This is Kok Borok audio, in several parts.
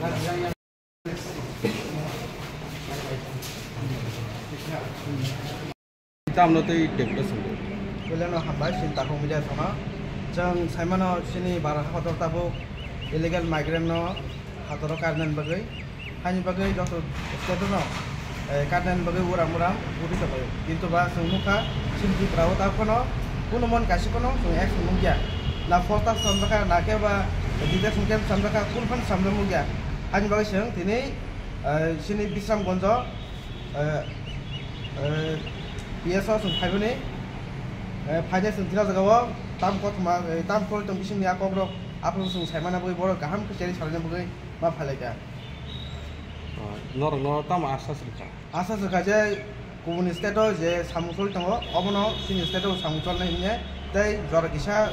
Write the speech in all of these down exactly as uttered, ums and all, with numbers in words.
Tamno tei deputation. Beleno hambai, sin takhuk media songno. Chwng saimano chini Bharat hakotor tabuk illegal migrant no hatoro karnani bagwi, haini bagwi joto state no, eh, karnani bagwi uram uram uri tongwi. Kintu ba chwng nukha, chini Tripura o ta phano kunu mon kaisa phano chwng action nukya. Na posta samjakha, na khe ba detention camp samjakha, kunu phano samjak nukya. Haini bagwi chwng tini, eh, chini Bisramganjo, eh, eh, P S o chwng phaimani, eh, phainai chwng tini o jaga o tam kothoma, eh, tam kol tong bisingni a kokrok aphuru chwng saimana bagwi borok kaham khe cherwi salaina bagwi ma phailaikha. Oh, norokno tamo asa swrwkha? Asa swrwkha je kubuni state o je samung choli tongo, obono chini state o samung cholnai hwnwi tei jora kisa,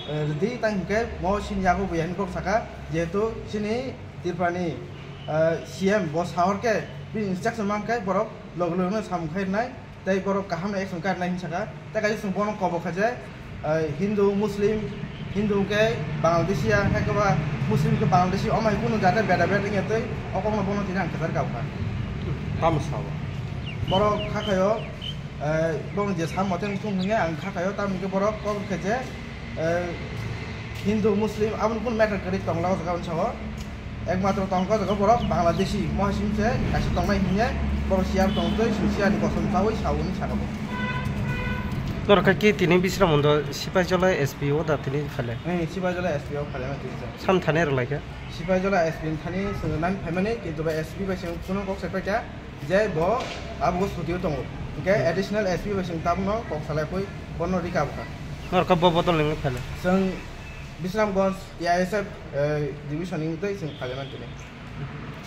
eh, rwdi, tai hwnkhe mo chini yago buya hinwi kok sakha, jehetu chini Tripura ni, eh, C M bo sahor khe bini instruction man khe borok logi logi no samung khai rwnai, tei borok kaham no action kha rwnai hinwi sakha. Tei kaisa chwng bono kobok kha je, eh, Hindu, Muslim, Hindu hwnkhe Bangladeshi ya, hai khe ba Muslim hwnkhe Bangladeshi, omo hai kunu jate beda beda wngya tei o kokno bono tini ang kwchar kha bwkha. Tamo sao? Borok kha khaio, eh, bono je sam mote wng thung hwnwi ang kha khaio, tamoni khe borok kok rwkhe je, eh, Hindu, Muslim, aboni kunu matter kwrwi tongla o jaga o, ekmatro tongkha o jaga borok Bangladeshi, mohasim se kaisa tongnai hinya, borok siya tongtwi, siya ni kosom chawi sawi ni sakha bo. Norok khe tini Bisramganjo Sipaijola S P o da tini phale? Eh, Sipaijola S P o phale ma tini sa. Sam thani rwlai kha? Sipaijola S P ni thani swngo nani phaimani, kintu ba S P bai swngo kuno kok sai paikha. Je bo abo sutio tongo. Hwnkhe additional S P bai chwng tabukno kok salai phui bono rika bwkha. Norokha bo bodol nini phale? Chwng Bisramganj T I S F, eh, division ni tei chwng phailaimani tini.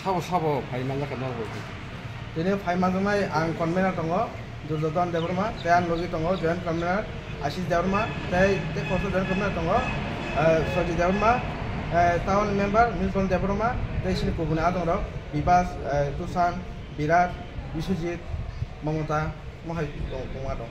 Sabo sabo phai manjakha norok bo? Tini phai manjaknai ang convener tongo, Duryodhan Debbarma, tei ang logi tongo joint convener Ashish Debbarma, tei, tei koso joint convener tongo, eh, Sojit Debbarma, eh, town member Milton Debbarma, tei chini kubuni adongrok Bibas, eh, Tushan, Birat, Biswajit, Mamata, mohai tong, tongma tong.